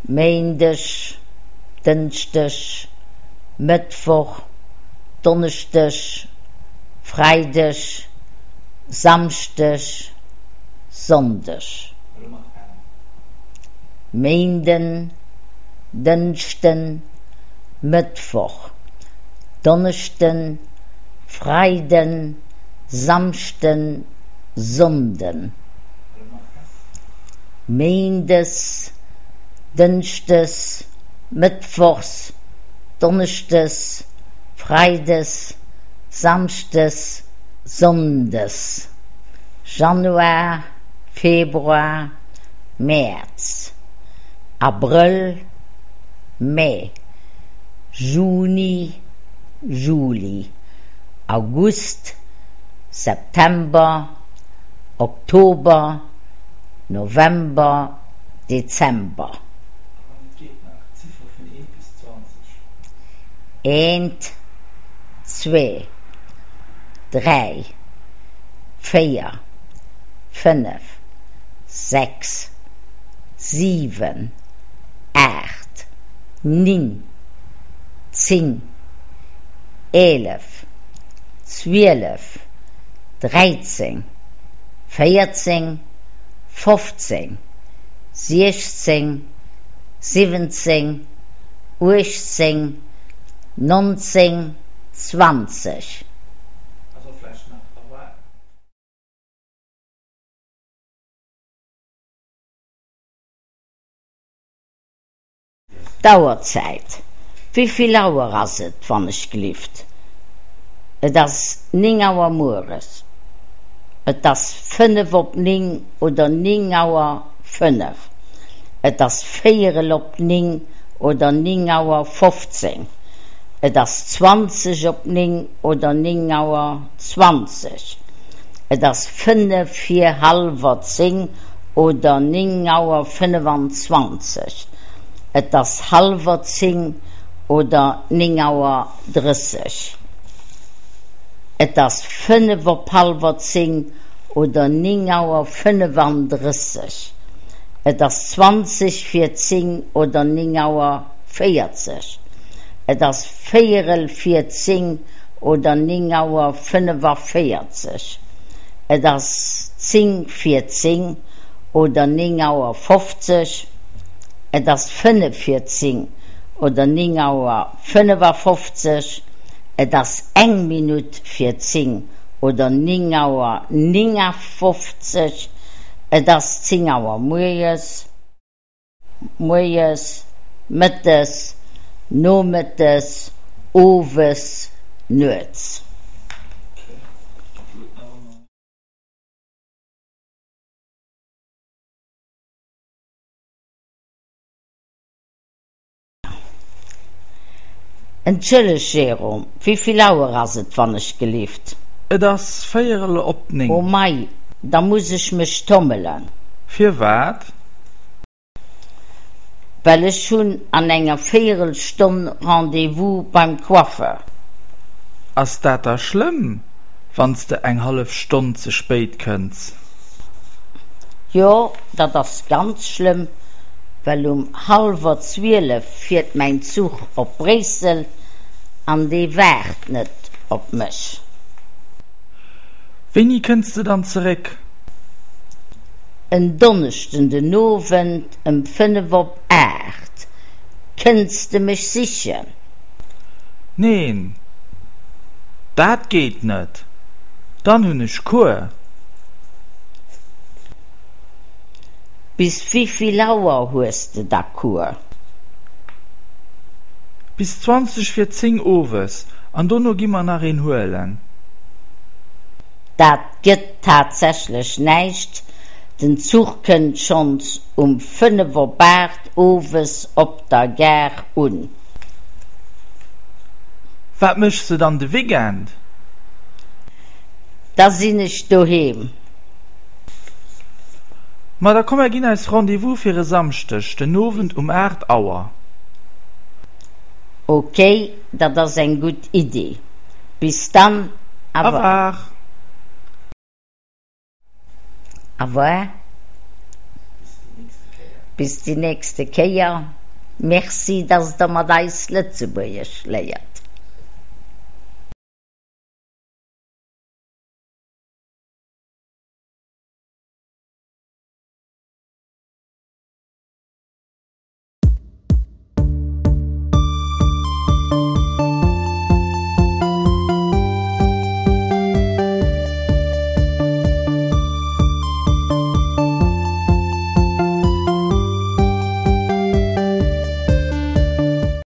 Méindeg, Dënschdeg, Mëttwoch, Donneschdeg, Freideg, Samschdeg, Sonndeg. Méinden, Dënschden, Mëttwoch, Donneschden, Freiden, Samschden, Sonnden. Méindes, Dënschdes, Mëttwochs, Donneschdes, Freides, Samschdes, Sonndes, Januar, Februar, Mäerz, Abrëll, Mee, Juni, Juli, August, September, Oktober, November, Dezember. Eent, zwee, dräi, véier, fënnef, 6, 7, 8, 9, 10, 11, 12, 13, 14, 15, 16, 17, 18, 19, 20. D'Auerzäit, Wéivill Auer ass et, wann ech glift? Et ass 9 Auer mueres. Et ass 5 op 9 oder 9 Auer 5. Et ass véierel op 9 oder 9 Auer 15. Et ass 20 op 9 oder 9 Auer 20. Et ass 5 vir hallwer 10 oder 9 Auer 25. Et ass hallwer 10 oder 9 Auer 30. Et ass 5 op hallwer 10 oder 9 Auer 35. Et ass 20 vir 10 oder 9 Auer 40. Et ass véierel vir 10 oder 9 Auer 45. Et ass 10 vir 10 oder 9 Auer 50. Et ass 5 vir 10 oder 9 Auer 55. Et ass eng Minutt vir 10 oder 9 Auer 59. Et ass 10 Auer mueres. Moies, mëttes, nomëttes, owes, nuets. Entschëlleg Jérôme, wéivill Auer ass et wann ech gelift? Et ass véierel op 9. Oh mei, da muss ech mech tommelen. Firwat? Well ech hunn an enger Véierelstonn Rendez-vous beim Coiffeur. Ass dat da schlëmm, wann s de eng hallef Stonn ze spéit kënns? Jo, dat ass ganz schlëmm, well um hallwer 12 fiert mäin Zuch op Bréissel an dee waart net op mech. Wéini kënns de dann zeréck? En Donneschden den Owend ëm 5 op 8. Kënns de mech sichen? Neen, dat geet net, dann hunn ech Cours. Bis wéivill Auer hues de da Cours? Bis 20 vir 10 owes, an dono gi mer nach een huelen. Dat gëtt tatsächlech näischt, den Zuch kënnt schonns um 5 op 8 owes op der Gare un. Wat méchs de dann de Weekend? Da sinn ech doheem. Ma da komm mer ginn eis Rendez-vous fir e Samschdeg den Owend um 8 Auer. Ok, dat ass eng gutt Iddi. Bis dann, Au revoir. Au revoir. Bis déi nächste Kéier. Merci, dass Der mat eis Lëtzebuergesch léiert.